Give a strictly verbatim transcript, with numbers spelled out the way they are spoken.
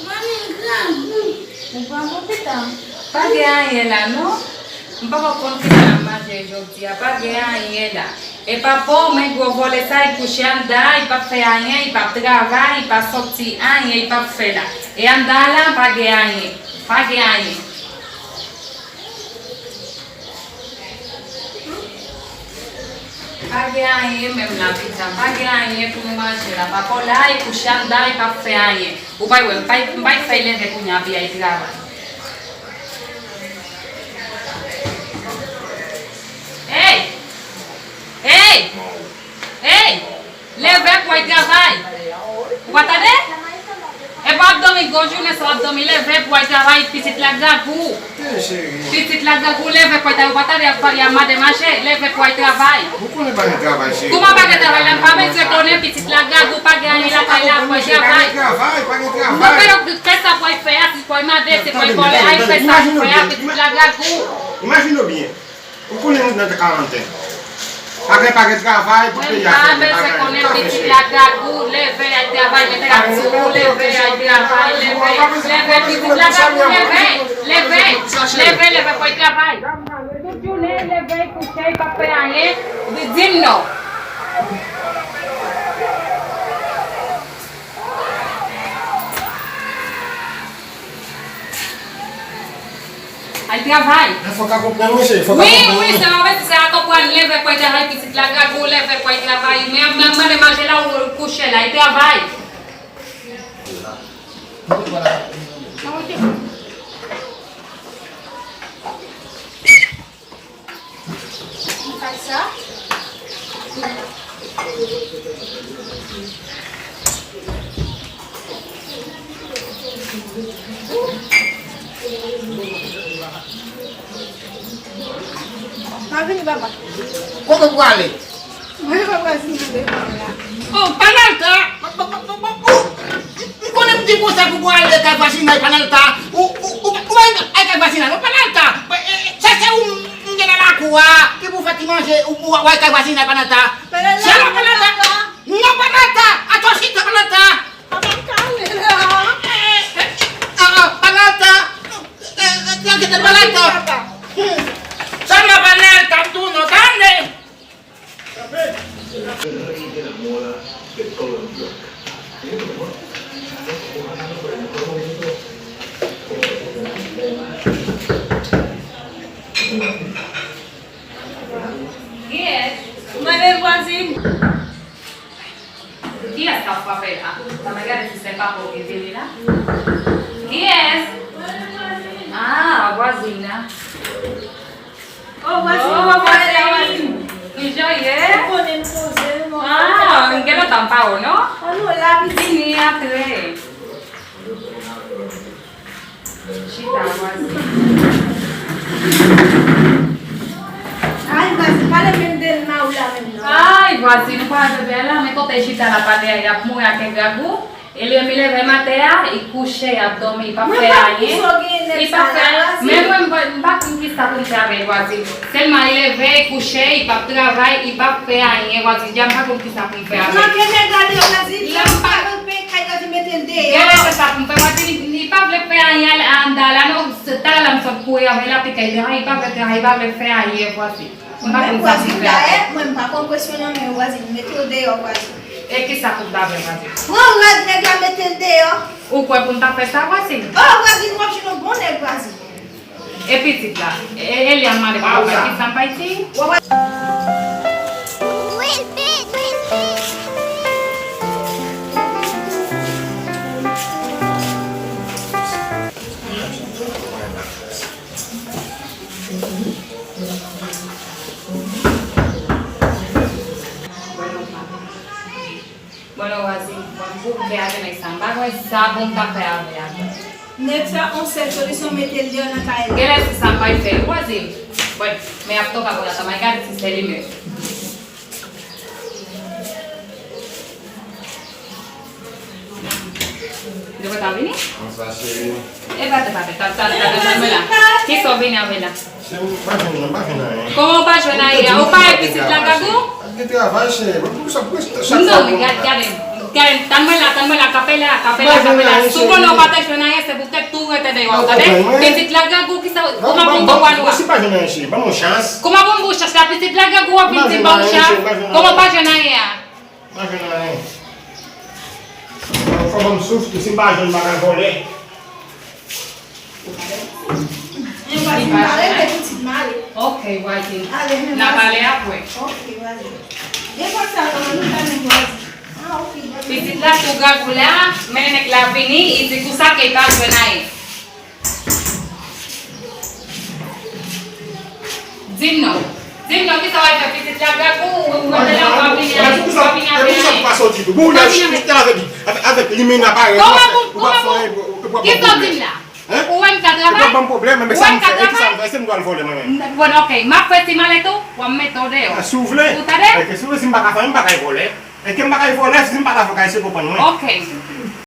Manmi, m grangou. Ou grangou, pitit? Pa gen anyen la, non. M poko konn kisa n ap manje jodi a. Pa gen anyen la. E papa w, men gwo vòlè sa, li kouche anndan, li p ap fè anyen, li p ap travay, li p ap sòti anyen, li p ap fè la. E anndan la, pa gen anyen. Pa gen anyen. Pa gen anyen menm la, pitit. Pa gen anyen pou nou manje la. Papa w la, li kouche anndan, li p ap fè anyen. Ou pa wè, m pa, m pa fè l leve kounye a pou y al travay. Ey! Ey! Ey! Leve pou w al travay. Ou pa tande? E pa w ap dòmi, gwo jounen sa w ap dòmi, leve pou w al travay, pitit la grangou. Pitit la grangou, leve pou w al travay, ou pa tande y ap pale a madan mache, leve pou w al travay. Ou konnen pa gen travay, cheri. Kouman pa gen travay la? M pa bezwen konnen, pitit la grangou, pa gen anyen lakay la pou w al travay. Non, men yo, fè sa pou w al fè a, si pou w al mande, si pou w al vòlè, al fè sa pou w fè a, pitit la grangou. Imajine w byen. Ou konnen nou nan karantèn. Pa gen, pa gen travay pou peyi a fè. Mwen pa bezwen konnen, pitit la grangou, leve al travay, mete rad sou ou, leve al travay, leve, leve, pitit la grangou, leve, leve, leve, leve pou al travay. Tout jounen, leve, kouche, pa fè anyen, di, di m non. Al travay. Men fòk a konprann wi, cheri, fòk a konprann wi. Wi, wi, se mwen di sa a konprann, leve pou al travay, pitit la grangou, leve pou al travay. Men ap mande manje la ou kouche la, al travay. Sa. Pa vini, papa. Kote w prale? Mwen pa prale si mwen devan la. Oh, Panalta! M konnen m di konsa pou w ale kay vwazin la, Panalta. Ou, ou, ou, ou pa al kay vwazin la, non, Panalta. E, e, se, se ou m gen nan lakou a, ki pou fè ti manje, ou, ou, ou al kay vwazin la, Panalta. Panalta, se la, Panalta. Non, Panalta. Atò, chita, Panalta. Papa, m ka ale la. E, e, a, a, Panalta. E, e, e, Panalta. Papa. Sa m ap Panalta, m tou non, tande. Kiyès? Mwen menm, vwazin. Kiyès k ap frape la? Sa mwen gade si se papa w ki vini la. Kiyès? Ah, vwazin la. Oh, vwazin, oh, vwazin, vwazin. Kijan w ye? Ou konnen m poze, mwen. Ah, m gen lontan m pa wè w, non? An nou la, pitit. Vini, antre. Chita, vwazin. Ay, vwazin, pale menm de Maou la menm, non. Ay, vwazin, ou pa wè bebe a la, men kote chita la, pale a, y ap mouri ak engra gou. E li menm li leve maten a, li kouche, li ap dòmi, li p ap fè anyen. Li p ap fè anyen. Men mwen, m pa, m pa konn kisa pou m fè avè l, vwazin. Sèlman li leve, li kouche, li p ap travay, li p ap fè anyen, vwazin. Dja m pa konn kisa pou m fè avè l. Manke nèg la deyò, vwazin. Lè m pa konn peye kay, vwazin, mete l deyò. Genlè se sa pou m fè, vwazin. Li, li pa vle fè anyen anndan la, non. Se talè la m sot kouri avè l, li ap kay travay, li pa vle travay, li pa vle fè anyen, vwazin. Mwen pa konn sa pou m fè avè l. Mwen, m pa pran presyon nan men w, vwazin. Mete w deyò, vwazin. E kisa pou m ta fè, vwazin? Pran rad nèg la, mete l deyò. Ou kwè pou m ta fè sa, vwazin? Oh, vwazin, w ap jwenn yon bon nèg, vwazin. E pitit la? E, e, e li ap mande pou papa, kisa m bay ti? Bon, non, vwazin, bon, pou m fè avè nèg sa, m pa konn sa pou m ta fè avè a. Nèg sa, on sèl solisyon, mete l deyò nan kay la. Genlè se sa m pral fè, vwazin. Bon, men y ap toka pou la, sa m al gade si se li menm. Li poko vini? Kisa w vini avè la? Cheri, m pa jwenn, m pa jwenn anyen. Kòman w pa jwenn anyen? Ou pa wè pitit la, Gagou? Ap gen travay, cheri. Poukisa, poukisa chak fwa... Non, men gad, gade, gade, tann mwen la, tann mwen la, kanpe la, kanpe la, kanpe la. Si w konnen w pa t jwenn anyen, se poutèt tou ou rete deyò, tande? Pitit la, Gagou, kisa, kòman pou m ba w anyen? Si m pa jwenn anyen, cheri, ban m yon chans. Kòman pou m ba w chans la? Pitit la, Gagou, w ap vin di m ba w chans? Kòman w pa jwenn anyen a? M pa jwenn anyen. Fò ban m souf tou, si m pa jwenn, m pa ka vòlè. Mwen pa fin pale, men pitit m ale. Ok, w ale. Ale, men n a pale apre. Ok, w ale. Gen konsa, nou pa menm vwazen. Ah, ok, w ale. Pitit la tou Gagou la, men nèg la vini, li di konsa ke li pa jwenn anyen. Di m non. Di m non, kisa w al fè pitit la, Gagou? Ou rete la, w ap vini avè, w ap vini avè anyen. Pou sa ou pa soti tou. Bon, ou la jis te avèk, avèk, avèk limena parèy. Kòman pou, kòman pou, kisa w di m la? Ou wè m ka travay? Ou wè m ka travay? Sa m fè, e kisa m fè? Se m dwe al vòlè mwen menm. Bon, ok, m ap fè ti malèt ou, w ap mete w deyò. Si w vle. Ou tande? Si w vle, si m pa ka fè, m pa ka vòlè. E ke m pa ka vòlè, si m pa ka fè, se konprann mwen. Ok.